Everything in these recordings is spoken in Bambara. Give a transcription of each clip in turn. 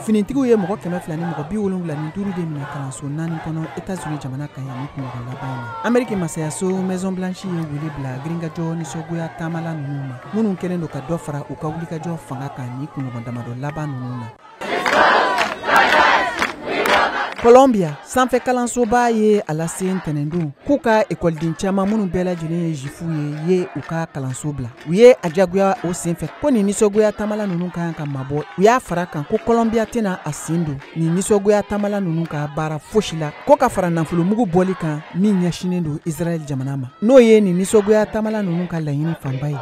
Finitigiw ye mɔgɔ 275 de minɛ kalanso 4 kɔnɔ Etats-Unis jamana kan yan ni kunɲɔgɔn laban in na. Ameriki masayaso Maison Blanche ye wele bila girinkajɔ nisɔngoya taamala ninnu ma, minnu kɛlen don ka dɔ fara u ka wulikajɔ fanga kan ni kunɲɔgɔn damadɔ laban ninnu na. Colombia sanfɛ kalansoba ye a lase ntɛnɛndon k'u ka ekɔliden caman minnu bɛɛ lajɛlen ye juifu ye u ka kalanso bila. U ye a jagoya o senfɛ ko nin nisɔngoya taamala ninnu ka kan ka mabɔ. U y'a fara kan ko Colombia tɛna a sen don nin nisɔngoya taamala ninnu ka baara fosi la, ko ka fara nafolomugu bɔli kan min ɲɛsinnen don Israël jamana ma, n'o ye nin nisɔngoya taamala ninnu ka laɲini fanba ye.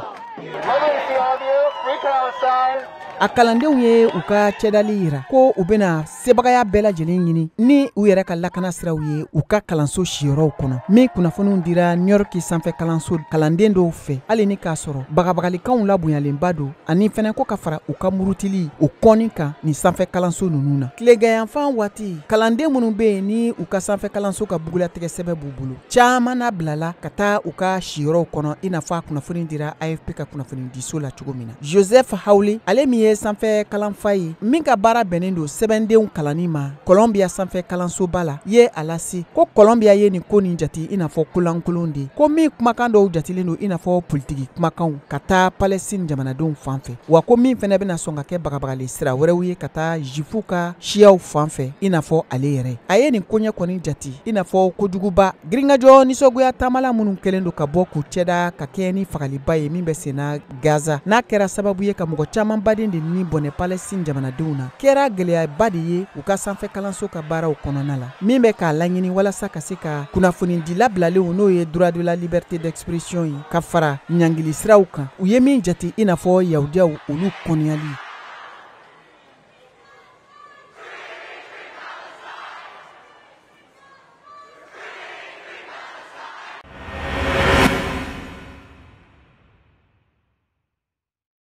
A kalandenw ye u ka cɛdali yira ko u bɛna sebagaya bɛɛ lajɛlen ɲini ni u yɛrɛ ka lakana siraw ye u ka kalanso siyɔrɔw kɔnɔ, min kunnafoniw dira New York sanfɛ kalanso kalanden dɔw fɛ, hali ni k'a sɔrɔ bagabagalikanw labonyalenba don, ani fɛnɛ ko ka fara u ka murutili o kɔni kan nin sanfɛ kalanso ninnu na. Tileganyanfan waati, kalanden minnu bɛ yen ni u ka sanfɛ kalanso ka bugulatigɛ sɛbɛn b'u bolo, caman na bilala ka taa u ka siyɔrɔw kɔnɔ, i n'a fɔ a kunnafoni dira AFP ka kunnafonidiso la cogo min na. Joseph Hawley, ale min ye sanfɛ kalanfa ye min ka baara bɛnnen don sɛbɛndenw kalanni ma Colombia sanfɛ kalansoba la, ye a lase ko Colombia ye nin ko nin jate i n'a fɔ kolankolon de, ko min kumakan dɔw jatelen don i n'a fɔ politiki kumakanw ka taa Palestine jamanadenw fan fɛ, wa ko min fɛnɛ bɛna sɔn ka kɛ bagabagali sira wɛrɛw ye ka taa Juifu ka siyaw fan fɛ i n'a fɔ ale yɛrɛ. A ye nin koɲɛ kɔni jate i n'a fɔ kojuguba. Girinkajɔ nisɔngoya taamala minnu kɛlen don ka bɔ k'u cɛda ka kɛɲɛ ni fagaliba ye min bɛ senna Gaza, n'a kɛra sababu ye ka mɔgɔ caman baden de ni bɔnɛ Palestine jamanadenw na, kɛra gɛlɛyaba de ye u ka sanfɛ kalanso ka baaraw kɔnɔna la, min bɛ k'a laɲini walasa ka se ka kunnafonidila bilalenw, n'o ye droit de la liberté d'expression ye, ka fara ɲangili siraw kan, u ye min jate i n'a fɔ yahudiyaw olu kɔniyali.